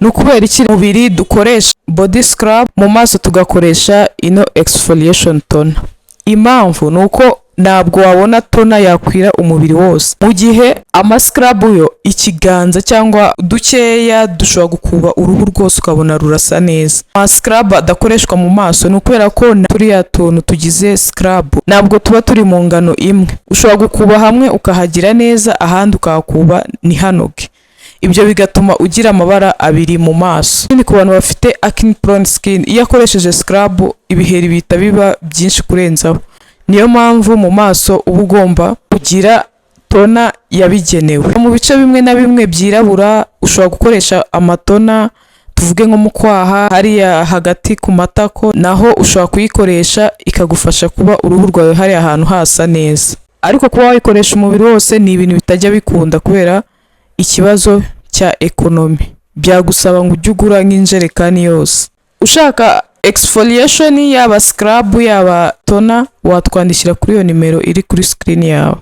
Ni ukubera iki mubiri dukoresha body scrub, mu maso tugakoresha ino exfoliation toner? Impamvu ni uko ntabwo wabona toner yakwira umubiri wose, mu gihe amascrub yo ikiganza cyangwa dukeya dushobora gukuba uruhu rwose ukabona rurasa neza. Amascrub adakoreshwa mu maso ni ukubera ko turiya tuntu tugize scrub ntabwo tuba turi mu ngano imwe. Ushobora gukuba hamwe ukahagira neza, ahandi ukahakuba ntihanoge. Ibyo bigatuma ugira amabara abiri mu maso. Ikindi, ku bantu bafite acne prone skin, iyo akoresheje scrub ibiheri bihita biba byinshi kurenzaho. Niyo mpamvu mu maso uba ugomba kugira toner yabigenewe. Mu bice bimwe na bimwe byirabura ushobora gukoresha amatoner, tuvuge nko mu kwaha, hariya hagati ku matako, naho ushobora kuyikoresha ikagufasha kuba uruhu rwawe hariya ahantu hasa neza. Ariko kuba wayikoresha umubiri wose ni ibintu bitajya bikunda kubera ikibazo cya economy. Byagusaba ngo ujye ugura nk'injerekani yose. Ushaka exfoliation, yaba scrub, yaba toner, watwandikira kuri iyo nimero iri kuri screen yawe.